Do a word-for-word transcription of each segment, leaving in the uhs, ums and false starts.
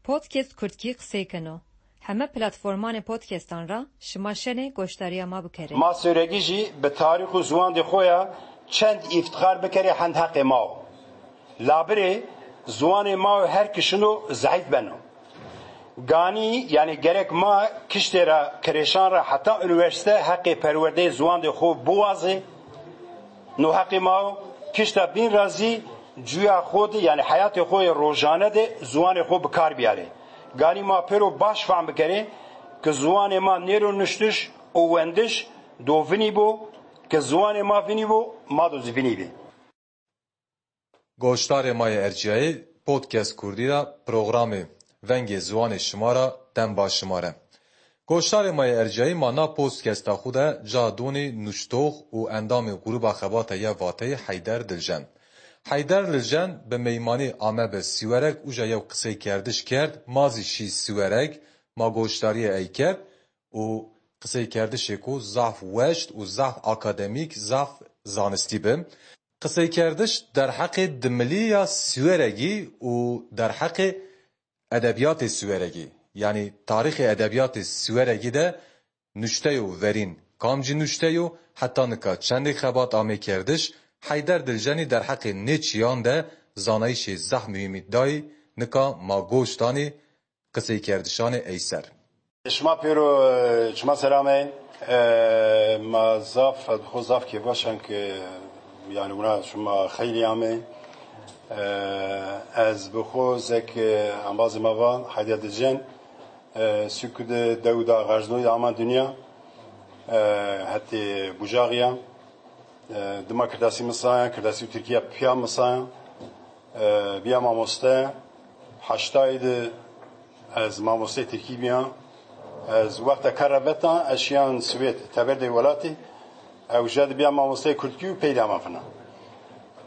Podcast Kurdkî qisey keno. Heme platformanê podcastan ra şima şenê goşdariya ma bikerê. Ma Sêwregî jî bi tarîx û ziwandê xo ya çend îftixar bikerê hend heqê ma o. Labirê ziwanê ma o her kişino zeîf beno. Ganî, yanî gerek ma kiştê ra, kirêşan ra heta unîversîte heqê perwerdeyê ziwandê xo biwazê. No heqê ma o, kişta bîn ra zî cuya xo de, yanî heyatê xo yê rojane de ziwanê xo bi kar biyarê. Ganî ma pêro baş fehm bikerê ki ziwanê ma nêro nuştiş û wendiş do vinî bo, ki ziwanê ma vinî bo, ma do zî vinî bê. Goşdarê ma yê erciyayî podcast kurdî ra programê Vengê Ziwanê Şima ra dem baş şima re. Goşdarê ma yê erciyayî ma na podcasta xwu de ca donî nuştox û endamê Grûba Xebata ya Vateyî Heyder Diljen. Heyder Diljen bi meymanî ame bi Siwerek uca yew qiseykerdiş kerd, ma zî şî Siwerek, ma goşdariyê ey kerd û qiseykerdişêko zaf weşt û zaf akademîk, zaf zanistî bi. Qiseykerdiş derheqê dimilîya Siweregî û derheqê edebiyatê Siweregî, yanî tarîxê edebiyatê Siweregî de nuşteyo verîn kamcî nuşteyo, heta nika çendê xebat amê kerdiş, Heyder Diljenî derheqê nê çiyan de zanayîşê zaf muhîmî dayî, nika ma goş danî qiseykerdişanê ey ser. Şima pêro, e, çima selamê. E, ma zaf, ez bi xwe zaf kêfbaş im ki, yanî wina şima xeylî amê. E, ez bi xwe zek, e, embazê me va, Heyder Diljen, e, sûk di dew da Xerznoyî de ama dinya, e, hetê Bucaxiya. E, dima kirdasî misaya, kirdasî û tirkî ya piya misaya. E, biya mamoste, heştayî de ez mamosteyê tirkî biya. Ez wexta kar re veta, ez şiyan Swêd, teverdê welatî. Ew jê de biya mamosteyê kurdkî û peyda ma fina.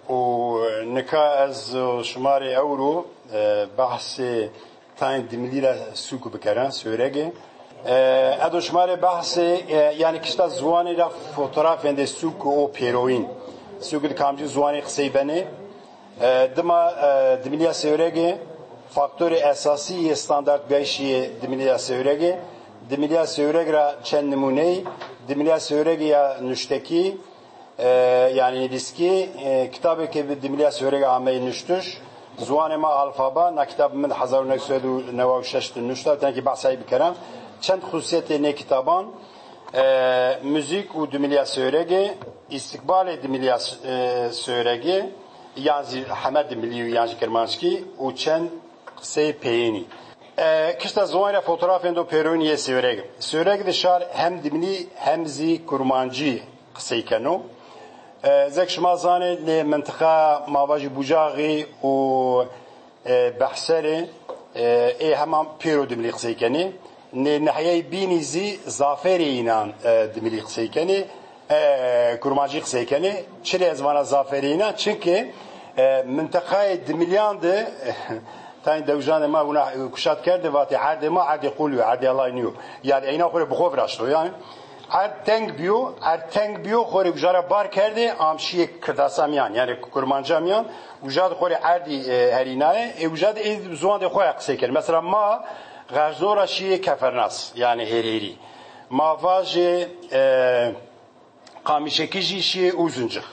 Û nika ez şima rê ewro, e, behsê Tayên dimilî re sûk bikere, Sêwregê. E, edo şima rê behsê, e, yanî kişta ziwanê re fotografên de sûk û pêroyîn. Sûk di kamcî ziwanê qisey benê. E, dima, e, dimilîya Sêwregê faktorê esasî yê standart biyayîşî yê dimilîya Sêwregê. Dimilîya Sêwreg ra çend nimûneyî, dimilîya Sêwregê ya nuştekî, e, yanî nivîskî, e, kitabê ke bi dimilîya Sêwreg ameyî nuştiş, Ziwanê ma Alfaba, na kitab min hezar û neh sed û neway û şeş de nuşta, tenekî behsa yî bikera. Çend xusûsiyetê nê kitaban, e, muzîk û dimilîya Sêwregê, îstikbalê dimilîya, e, Sêwregê, yan zî heme dimilî û yan jî kirmanckî û çend qiseyê peyênî. E, kişta ziwanê re fotografên do pêroyîn yê Sêwreg. Sêwreg di şar hem dimilî hem zî kurmancî qisey keno. E, zek şima zanê lê mintiqa ma vajî Bucaxî û, e, Behserê, e, ê hema pêro dimilî qisey kenê. Nê nehiyeyê bînî zî zafêrê înan, e, dimilî qisey kenê. E, kurmancî qisey kenê. Çi lê ez vana zafêrê înan? Çinke, e, mintiqayê dimilîyan de, tayên dewijan de ma wina kuşat kerdê, vatê erdê ma erdê qûl yo, erdê Allay nîyo. Yanî eyna xo rê bi xo viraşto yanî. Erd teng bîyo, erd teng bîyo, xo rê uca ra bar kerdê, am şiyê Kirdasa mîyan, yanî Kurmanca mîyan, uca de xo rê erdî, e, herînayê, ê uca de ê ziwandê xo ya qisey kerdê. Mesela ma Xerzno ra şiyê Kefernas, yanî Hêrhêrî. Ma vajê, e, Qamîşekî jî şiyê Uzincix.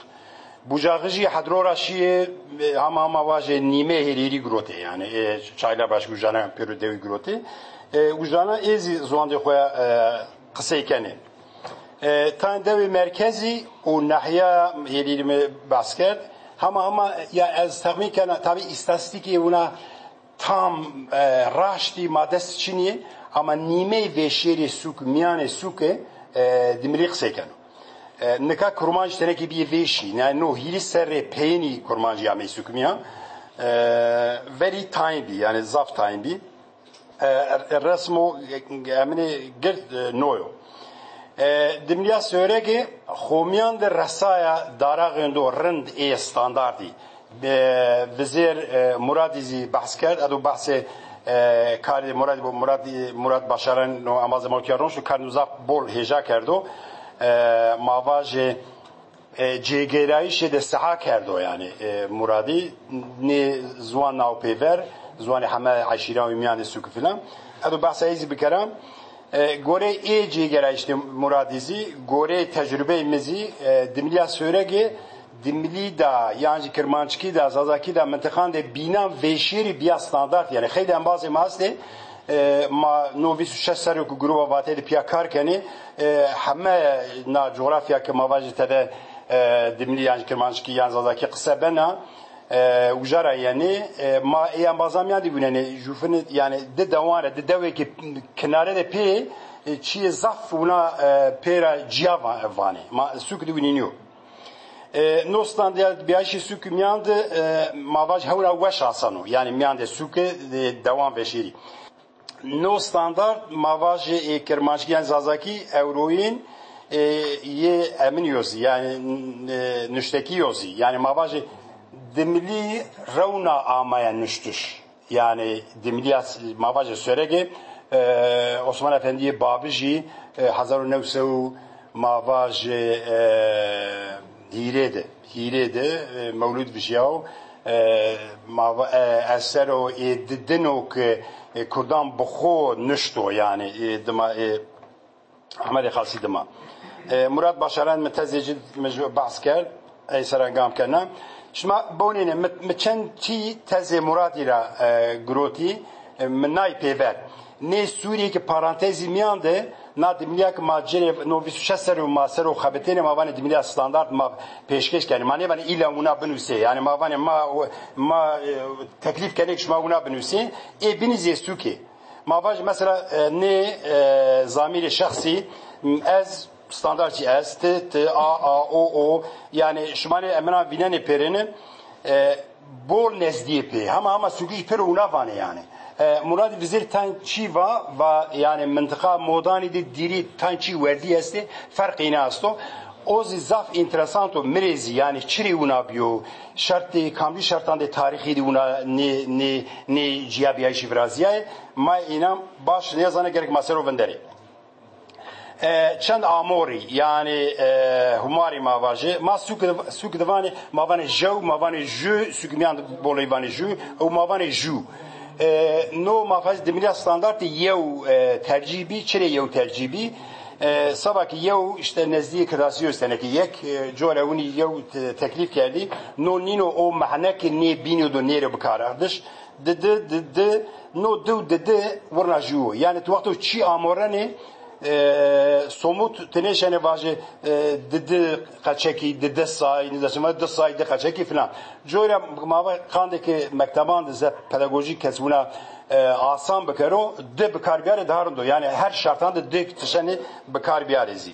Bucaxî jî Hedro ra şiyê, e, hema hema vajê nîmê Hêrhêrî girotê, yanî, e, çayla baş ujana pêro dewî girotê. E, ujana ê zî ziwandê xo ya, e, qisey kenê. E, tayên dewê merkezî û nahiya Hêrîrî me behs kerd. Hema hema ya ez texmîn kena, tabî îstatîstîkê wina tam, e, raştî ma dest çinî, ama nîmeyê vê şêrê sûk, mîyanê sûkê, e, dimilî qisey keno. E, nika kurmanc tenekî bîyê vêşî, yani no hîrî serrê peyênî kurmancî ya me sûk mîyan, e, verî tayîn bî, yani zaf tayîn bî. E, resmo, e, eminê gird, e, no yo. E, dimliya Sêwregê xomîyan de resaya daraxên do rind ê standardî. E, vizêr, e, Muradî zî behs kerd, edo behsê, e, karê Muradî bo, Muradî, Murad Başaran no embazê Mawkiya Ronş û karên do zaf bol hêja kerdo. E, ma vajê, e, cêgêrayîşê de seha kerdo, yanî, e, Muradî nê ziwan navpêver, Ziwanê heme eşîra wî miyan de sûk filan. Edo behsa ê zî bikera. E, gorê ê cêgerayîştê Muradî zî, gorê tecrubeyê min zî, e, Dimilya Sêwregê, Dimilî da, yan jî Kirmanckî da, Zazakî da, mintiqan de bînan vêşêrî biya standart. Yani xeylê embazê ma hestê, e, ma no vîst û şeş serok û grûba Vatê de piya kar kenê, e, heme na coğrafya ke ma vajê tede, e, Dimilî yan jî Kirmanckî yan Zazakî qise bena, e, û jara yenê, e, ma ê embazan miyan de bûnenê, jûfin, yani di dewan re, di dewekê kinare de pê, e, çiyê zaf wina, e, pê re ciya va-, vanê. Ma sûk di winî niyo. E, no standart biyayîşê sûkê miyan de, e, ma vaj hewna weş aseno. Yani miyan de sûkê, e, dewan veşêrî. No standart ma vajê ê Kirmanckî yan Zazakî ewroyîn, e, yê emin yo zî, yani, e, nuştekî yo zî. Yani ma vajê Dimilî rewna amaya nuştiş. Yani Dimilîya s-, ma vajê Sêwregê, e, Osman Efendiyê Babijî, e, hezar û new sed û ma vajê, e, hîrê de, hîrê de, e, Mewlûd vijiya û, e, ma va-, e, esero ê didino ke, e, Kurdan bi xo nuşto, yani, e, dima, e, Ehmedê Xasî dima. E, Murat Başaran min tezê cî min ji behs kerd, ey sera gam kena. Şima bonîne, mi, mi çend tî tezê Muratî ra, e, girotî, e, mi nay pêver. Nê Sûriyê ki parantezî miyan de, na Dimilya ki ma cêrê no vîst û şeş ser û ma ser û xebitêne ma vanê Dimilya standart ma pêşkêş kenê. Ma nêvanê îla wina binûsê. Yani ma vanê ma, ma, e, teklîf kenê ki şima wina binûsê. Ê binî zê sûkê. Ma vaj mesela, e, nê, e, zamîrê şexsî, m, ez, standart jî ez, ti, ti, a, a, o, o. Yani şima nê emina vînenê pêrêne, e, bol nezdiyê pê. Hema hema sûkî jî pêro wina vanê yani. E, Muradî vizêr tan çî va, va yani mintiqa modanî de dîrî tan çî werdî estê, ferqî ne esto. O zî zaf interesant o, mirê zî yani çirê wina biyo, şertê, kamcî şertan de tarîxî de wina nê, nê, nê ciya biyayîşî viraziyayê. Ma înan baş nêzane, gerek ma ser o vinderê. E, çend amorî, yani, e, humarî ma vajê. Ma sûk, sûk divanê, ma vanê jew, ma vanê jû, sûk miyan bolê vanê jû, û ma vanê jû. E, no ma vaj Dimilya standartê yew, e, tercîh bî, çirê yew tercîh bî. E, seba ki yew işte nezdiyê kirasî yo stenekê yek, e, cora winî yew te-, teklîf kerdî. No nîno o mehne ki nê bînî do nêre bikar ardiş. Didi, didi, no diw didi, wirna jû. Yani tu wexto çî amorenê, e, somut tinê şenê vajê, e, didi qeçekî, didi say, nizasima di say, di qeçekî filan. Coyra mava qandê ki mekteban de ze pedagojî kes wina, e, asan bikero, di bikar biyarê daha rindo. Yani her şartan de di tişenê bikar biyarê zî.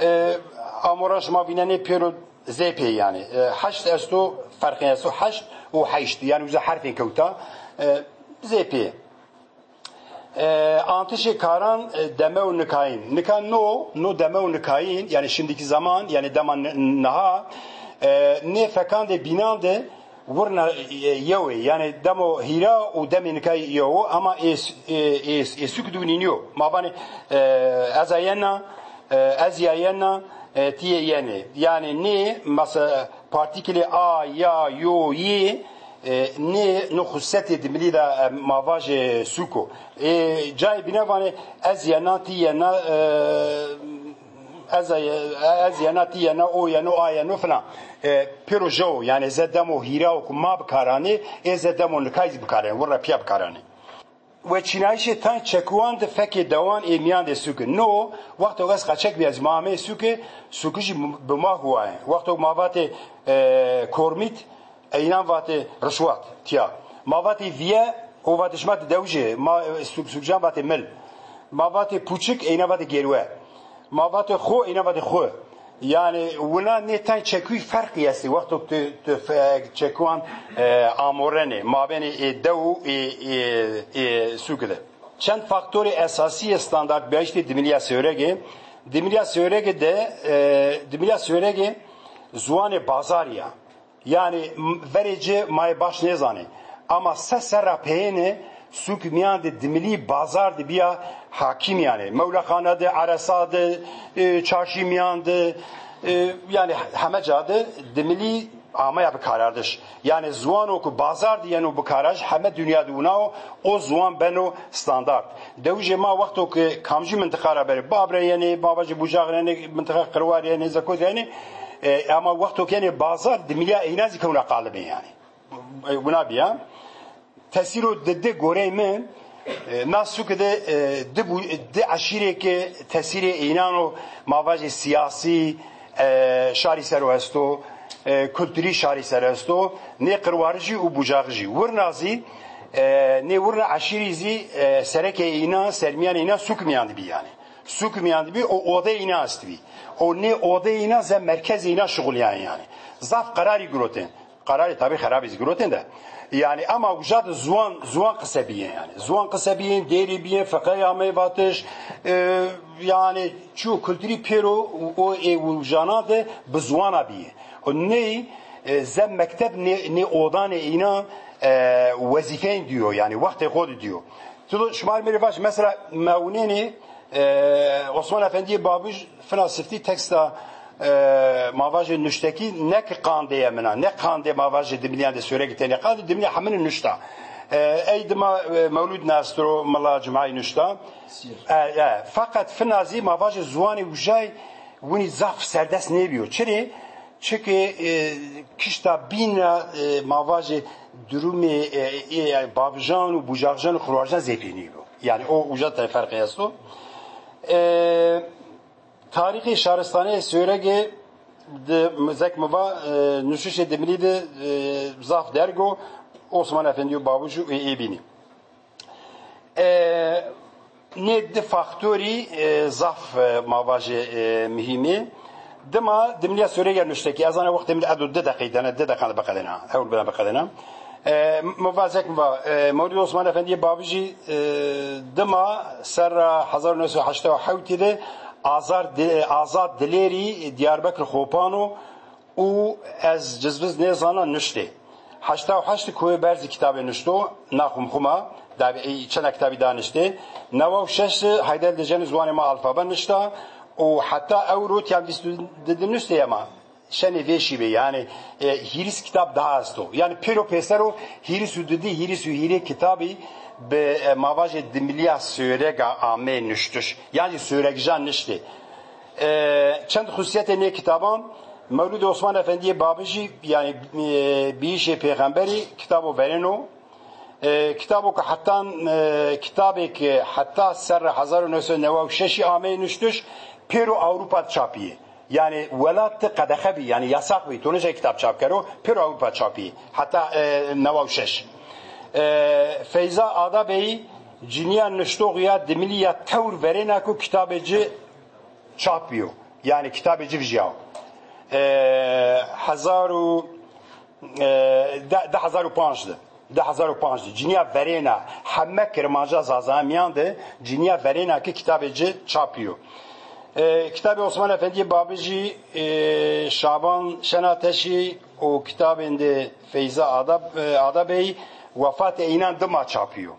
E, amoran şima vînenê pêro zê pê yani. E, heşt esto, ferqê esto, heşt û heşt. Yani uza herfên kewta, e, zê pê. E, antişê karan, e, deme û nikayîn. Nika no, no deme û nikayîn, yani şimdiki zaman, yani dema n-, niha, e, nê fekan de bînan de wirna, e, yew ê. Yani demo hîra û demê nika yew, ama ê, ê, ê, ê sûk dûnî niyo. Ma vanê, e, ez a yena, e, ez ya yena, e, tiyê yenê. Yani nê, mesela, partîkilê a, ya, yo, yê, e, nê, no xususiyetê dimilî de, e, ma vajê sûko. E, cayê bîne vanê, ez yena, ti yena, e, ez, e, ez yena, ti yena, o yeno, a yeno filan. E, pêro jew, yani ze demo hîra ku ma bikaranê, ê ze demo nikayî zî bikaranê, wirra piya bikaranê. Weçînayîşê tayên çekuwan di fekê dewan ê miyan de sûk in. No, wexto ez qeçek bî ez ma amê sûkê, sûkî jî bi ma huwaye. Wexto ma vatê, e, kormît, eynan vatê rişwat, tiya. Ma vatê viye, o vatê şima di dewjê, ma, e, sûk, sûkcan vatê mil. Ma vatê pûçik, eynan vatê gêrwe. Ma vatê xo, îna vatê xo. Yani wina nê tayên çekûyî ferqî estê. Wexto tu, tu fe-, çekuwan, e, amorenê, mabênê ê dew û ê, ê, ê sûkê de. Çend faktorê esasî yê standartbiyayîşê dimilya Sêwregê. Dimilya Sêwregê de, e, dimilya Sêwregê ziwanê bazarî ya. Yani, m-, verê ci mayê baş nêzanê. Ama se serra peyêne sûk miyan de dimilî bazar de biya hakîm yani. Mewlexana de, Eresa de, e, çarşî miyan de, e, yani heme ca de dimilî Ameya bikarardiş. Yani ziwano ku bazar diyeno bikarardiş, heme dinya di wina o, o ziwan beno standart. Dewjê ma wexto ku kamjî mintiqa ra berê, Babre yenê, Babaji Bucax yenê, mintiqa Qirwar yenê, Zekoz yenê, e, ama wexto ku yenê bazar, dimiliya eyna zî kewna qalibê yani. E, wina biya. Tesîro di di goreyê min, e, na sûkê de, e, di bû-, di eşîrê ke tesîrê înan û mavajê siyasî, e, şarî ser o esto, e, kulturî şarî ser esto, nê qirwarijî û bucaxijî. Wirna zî, e, nê wirna eşîrî zî, e, serekê înan, sermiyanê înan sûk miyan dibî yani. Sûk miyan dibî û odeyê înan estibî. Û nê odeyê înan ze merkezê înan şixulyan yani. Zaf qerarî girotên. Qerarê tabî xerabî zî girotên de. Yani ama uca de ziwan, ziwan qise biyên yani. Ziwan qise biyên, dêrî biyên, feqeyê ameyê vatiş, e, yani çû kulturî pêro û, û ê ujana de bi ziwana biyê. Û ney, e, ze mekteb nê, nê odanê înan, e, wezîfeyên diyo, yani wextê xo de diyo. Tu şima rê mêrê vaş, mesela mewnênê, e, Osman Efendiyê Babij fina siftî teksta, e, mavajê nuştekî ne ki qandê ye mina, ne qandê mavajê dimilyan de söreki tenê qandê dimilya hemini nuşta. E, ey dima, e, Mewlûd Nastro, Mila Cumayî nuşta. E, e, feqet fina zî mavajê ziwanê wijay winî zaf serdest nêbiyo. Çirê? Çike, e, kişta bîna, e, mavajê durumê, e, e, babijan û bucaxjan û xirwajan zêpênî bû. Yani o uca te ferqê esto. E, tarîxê şaristanê Sêwregê di zek mi va, e, nuşuşê dimilî de, e, zaf dergo Osman Efendi û Babûj û ê, ê bînî. E, nê di faktorî, e, zaf, e, mavajê, e, muhîmî. Dima dimliya Sêwrega nuştekî, ez zana wextê min edo di deqî dene, di deqan biqedena. Hewl bide biqedena. E, muvazek va, e, Mewlid Osman Efendiyê Babijî, e, dima serra hezar û neh sed û heştê û hewtî de Azar Di-, Azad Dilêrî Diyarbekir Xopano û ez cizviz nêzana nuştê. Heşta û heşt koyê berzî kitabê nuşto, na Xumxuma, da-, çenda kitabî daniştê. Newa û şeş Heyder Dejenî Ziwanê Ma Alfabe nişta û heta ewro tiyan bîst û di nuştê ye ma. Şenê vê şîvê, yani, e, hîris kitab daha esto. Yani pêro pêsero hîris û dudî, hîris û hîrê kitabî bi, e, mavajê dimiliya Sêwrega amê nuştiş. Yani Sêwregjan niştê. E, çend xusiyetê nê kitaban, Mewlûdê Osman Efendiyê Babijî, yani, e, biyişê pêxemberî, kitabo verêno. E, kitabo ku hetan, e, kitabê ku heta serra hezar û neh sed û newed û şeşî ameyê nuştiş, pêro Ewropa çapiyê. Yani welat de qedexe bî, yani yasax bî, to nêşe kitab çap kero, pêro Ewropa çapiyê. Heta, e, newed û şeş. E, Feyza Adabeyî ciniya nuştox ya dimilî ya tewr verêna ku kitabê ci çap biyo. Yani kitabê ci vijiya. E, hezar û, e, de, de hezar û panc de. De hezar û panc de. Ciniya verêna heme Kirmanca Zaza miyan de ciniya verêna ki kitabê ci çap biyo. E, kitabê Osman Efendiyê Babijî, e, Şaban Şenateşî û kitabên de Feyza Adab, e, Adabeyî wefatê înan dima çap biyo.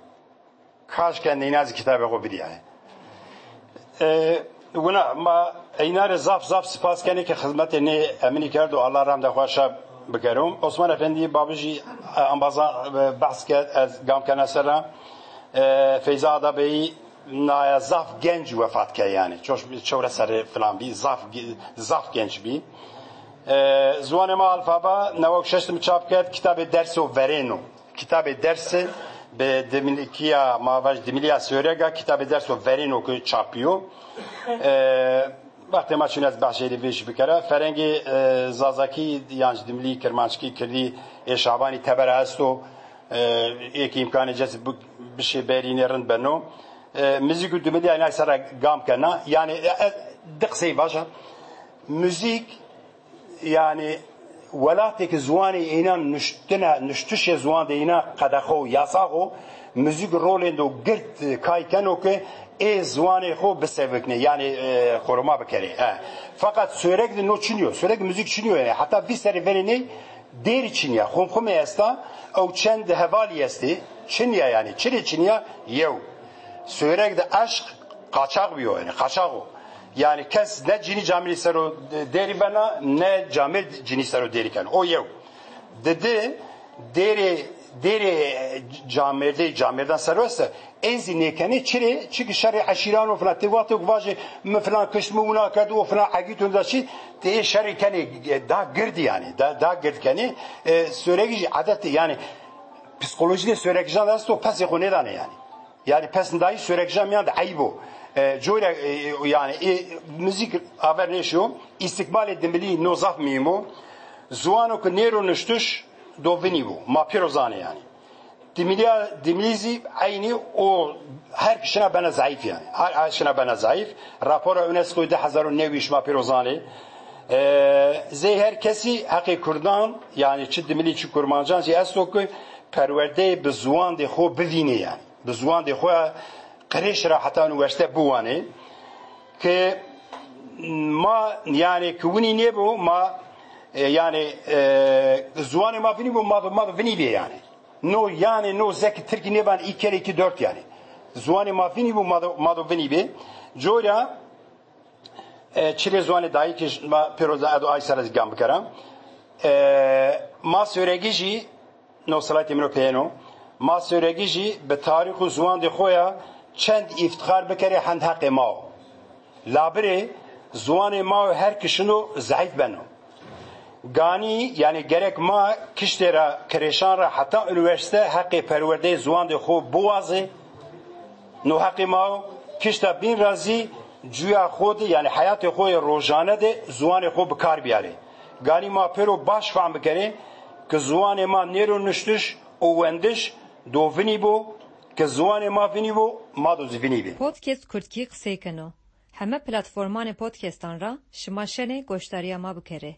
Kaş ke neyna zî kitabê xwe bidîyaye. E, wina, ma eyna rê zaf, zaf spas kenê ke xizmetê nê eminî kerd û Allah rehmda xwe şa bikero. Osman Efendî Babijî, e, embaza, e, behs kerd, ez gam kena ser ra. E, Feyza Adabeyî naya zaf genc wefat kir yani. Çoş, çewre serê filan bî, zaf, zaf genc bî. E, Ziwanê Ma Alfaba newed û şeş de çap kerd, kitabê Derso Verêno. Kitabê Dersi bi dimilikiya, ma vaj dimiliya Sêwrega, kitabê Derso Verêno ku çapiyo. E, wextê ma çûn ez behşê li vê jî bikera. Ferengê, e, Zazakî yan jî dimilî Kirmanckî, Kirdî ê Şabanî tebera esto. E, êkî îmkanê cez bi-, bişê berînê rind beno. E, muzîk û dimiliya nayê ser re gam kena. Yani, e, e, di qisey vaja. Muzîk Yani welatê ki ziwanê înan nuştine, nuştişê ziwan de înan qedexe û yasax o, muzîk rolên do girt kay keno ki ê ziwanê xo bisevikne, yani, e, xoruma bikerê. E. Fakat Sêwreg de no çiniyo, Sêwreg muzîk çiniyo yani. Heta vî serê verê ney dêrî çiniya, xumxumê esta, ew çend hevalî estê, çiniya yani. Çirê çiniya yew. Sêwreg de eşq qaçax biyo, yani qaçax o. Yani kes ne cinî camêrî ser o dêrî bena, ne camêr cinî ser o dêrî keno. O yew. Didi dêrê dêrê camêrdê camêrdan serbest e. Ên zî nêkenê çirê, çiki şerê eşîran û filan. Tê wextê ku vajê min filan kişt, min wina kerd û filan egît û da çî, tê şerê kenê, e, da gird yani. Da, da gird kenê. E, Sêwregî jî edet e yani. Psîkolojî de Sêwregijan de esto pesê xwe nêdane yani. Yani pesindayî Sêwregijan miyan de eyb o. E, coyre, e, yani, e, muzîk aver nêşo, îstikbalê dimilî no zaf muhîm o. Ziwano ku nêro niştiş do vinî bû. Ma pêro zanê yani. Dimiliya, dimilî zî eynî o her kişina bena zayıf yani. Her, her kişina bena zayıf. Rapora UNESCO di hezar û newî şima pêro zanê. E, zey her kesî heqê Kurdan, yani çi dimilî çi Kurmancan jî esto ku perwerdeyê bi ziwandê xwe bivînê yani. Bi ziwandê xwe qirêş re heta unîversîte biwanê. Ke ma, yani, ke winî nêbo, ma, e, yani, e, ziwanê ma vinî bo, ma do, ma do vinî bê yani. No, yani, no zeki Tirkî nêban î kere iki dört yani. Ziwanê ma vinî bo, ma do, ma do vinî bê. Coyra, e, çirê ziwanê dayîkê ji ma pêroza edo ay ser ez gan bikera. E, ma Sêwregî jî, no salaytê min o peyeno, ma Sêwregî jî bi tarîx û ziwandê xwe ya çend îftixar bikerê hend heqê ma o. Labirê ziwanê ma o her kişino zehîf beno. Ganî, yani gerek ma kiştê re, kirêşan re heta unîversîte heqê perwerdeyê ziwandê xwe biwazê. No heqê ma o, kişta bîn ra zî cuya xwe de, yani heyatê xwe yê rojane de ziwanê xwe bi kar biyarê. Ganî ma pêro baş fehm bikerê ke ziwanê ma nêro niştiş û wendiş do vinî bo, ke ziwanê ma vinî bo, ma do zî vinî bê. Podcast Kurdkî qisey keno. Heme platformanê podcastan ra şima şenê goşdariya ma bikerê.